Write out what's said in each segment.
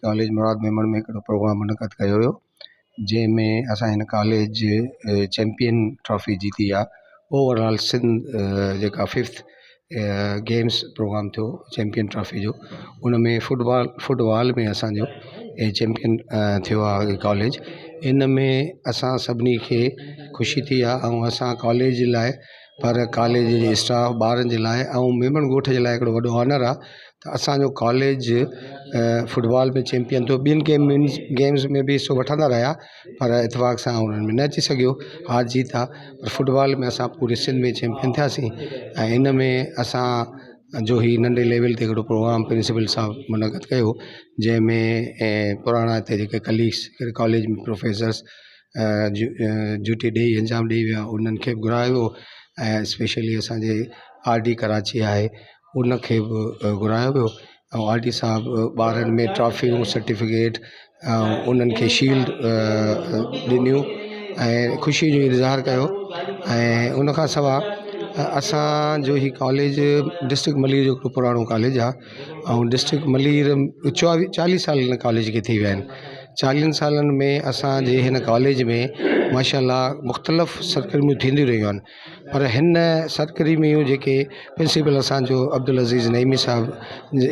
College مراد ميمڻ ۾ هڪڙو programme منعقد ڪيو ويو جنهن ۾ اسان هن ڪاليج جي چيمپئن ٽرافي جيتي آهي اوور آل سنڌ جيڪا ففٿ گيمز پروگرام ٿيو چيمپئن ٽرافي جو ان ۾ فٽبال فٽبال ۾ اسان جو اي چيمپئن ٿيو آهي ڪاليج ان ۾ اسان سڀني کي خوشي ٿي آهي ۽ اسان ڪاليج جي لاءِ پر ڪاليج جي اسٽاف ٻارن جي لاءِ ۽ ميمڻ ڳوٺ جي لاءِ هڪڙو وڏو آنر آهي ته اسان جو ڪاليج فٽبال ۾ چيمپئن ٿيو ٻين گيمز ۾ به حصو وٺندا رهيا پر اتفاق سان انهن ۾ نه اچي سگهيو هار جيت آهي پر فٽبال ۾ اسان پوري سنڌ ۾ چيمپئن ٿياسين ۽ هن ۾ اسان جو هيءُ ننڍي ليول تي هڪڙو پروگرام پرنسپال صاحب منعقد ڪيو جنهن ۾ ۽ پراڻا هتي جيڪي ڪليگس ڪاليج ۾ پروفيسرس ڊيوٽي ڏيئي انجام ڏيئي ويا انهن کي به گهرايو ويو ۽ اسپيشلي اسان جي آر ڊي ڪراچي آهي ان کي به گهرايو ويو ۽ آر ڊي صاحب ٻارن ۾ ٽرافيون سرٽيفڪيٽ ۽ انهن کي شيلڊ ڏنيون ۽ خوشي جو اظهار ڪيو ۽ ان کان سواءِ اسان جو هيءُ ڪاليج ڊسٽرڪٽ ملير جو هڪ پراڻو ڪاليج آهي ۽ ڊسٽرڪٽ ملير 44 سال هن ڪاليج کي ٿي ويا آهن. چاليهن سالن ۾ اسان جي هن ڪاليج ۾ ماشاءَ الله مختلف سرگرميون ٿينديون رهيون آهن پر هن سرگرميون جيڪي پرنسپال اسان جو عبدالعزيز نعيمي صاحب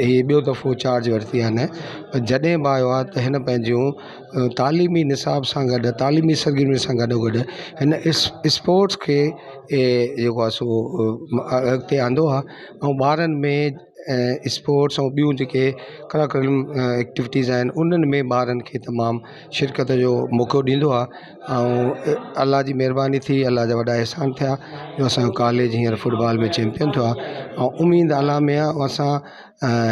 هي ٻيو دفعو چارج ورتي آهي هن جڏهن به آيو آهي ته هن پنهنجون تعليمي نصاب سان گڏ تعليمي سرگرمي سان گڏو گڏ هن اسپورٽس کي جيڪو آهي سو اڳتي آندو آهي ۽ ٻارن ۾ اسپورٽس ۽ ٻيون جيڪي ڪلاڪرڻ ايڪٽيوٽيز آهن انهن ۾ ٻارن کي تمام شرڪت جو موقعو ڏيندو آهي ۽ الله جي مهرباني ٿي الله جا وڏا احسان ٿيا جو اسان جو ڪاليج هينئر فٽبال ۾ چيمپئن ٿيو آهي ۽ اميد الله ۾ آهي اسان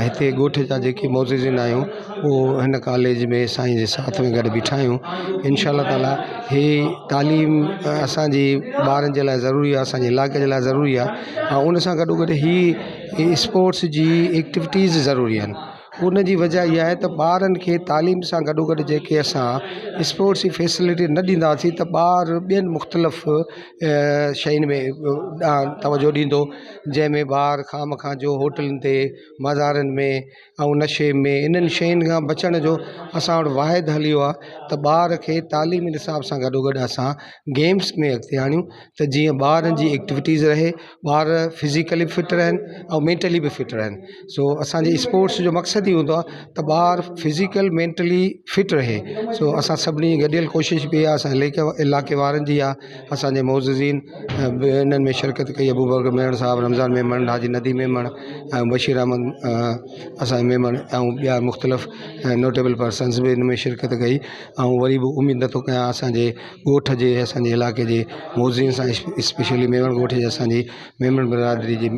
هتي ڳوٺ جا جيڪي معززين آهيون اهو هن ڪاليج ۾ سائين جي ساٿ ۾ گڏ بيٺا آهيون انشاء الله تعاليٰ هي تعليم اسان جي ٻارن جي لاءِ ضروري آهي اسان جي علائقي جي لاءِ ضروري آهي ۽ ان سان گڏو گڏ هي اسپورٽس جي ايڪٽيوٽيز ضروري آهن ان جي وجهه اها آهي ته ٻارن کي تعليم سان گڏو گڏ جيڪي اسان اسپورٽس جي فيسلٽي نه ڏينداسين ته ٻار ٻين مختلف شين ۾ ڏانهن توجهه ڏيندو جنهن ۾ ٻار خوامخواهه جو هوٽلن تي بازارن ۾ ۽ نشي ۾ انهن شين کان بچڻ جو اسان وٽ واحد حل اهو آهي ته ٻار کي تعليمي نصاب سان گڏو گڏ اسان گيمز ۾ اڳتي آڻيون ته جيئن ٻارن جي ايڪٽيوٽيز رهي ٻار فزيڪلي به فٽ رهن ۽ مينٽلي به فٽ رهن سو اسان جي اسپورٽس جو مقصد ئي هوندو آهي ته ٻار فزيڪل مينٽلي فٽ رهي سو اسان سڀني گڏيل ڪوشش به آهي اسان علائقي وارن جي آهي اسان جي معززين به انهن ۾ شرڪت ڪئي ابوبڪر ميمڻ صاحب رمضان ميمڻ حاجي نديم ميمڻ ۽ بشير احمد اسان جو ميمڻ ۽ ٻيا مختلف نوٽيبل پرسنس به ان ۾ شرڪت ڪئي ۽ وري به اميد نٿو ڪيان اسان جي ڳوٺ جي اسان جي علائقي جي معززين سان اسپيشلي ميمڻ ڳوٺ جي اسان جي ميمڻ برادري جي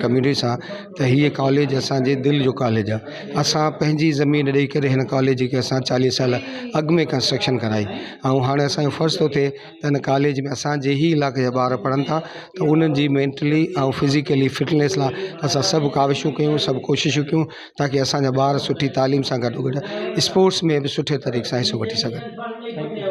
ڪميونٽي سان ته هيءَ ڪاليج اسان جي دل جو ڪاليج آهي اسان پنهنجي زمين ڏيئي ڪري هن ڪاليج کي اسان چاليهه سال اڳ ۾ ڪنسٽرڪشن ڪرائي ۽ هاڻي اسان جو فرض ٿو ٿئي ته هن ڪاليج ۾ اسان جي ئي علائقي جا ٻار پڙهن ٿا ته انهن جي مينٽلي ۽ فزيڪلي فٽنيس لاءِ اسان سڀ ڪاوشون ڪيون سڀ ڪوششون ڪيون تاڪه اسان جا ٻار سٺي تعليم سان گڏو گڏ اسپورٽس ۾ به سٺي طريقي سان حصو وٺي سگهن.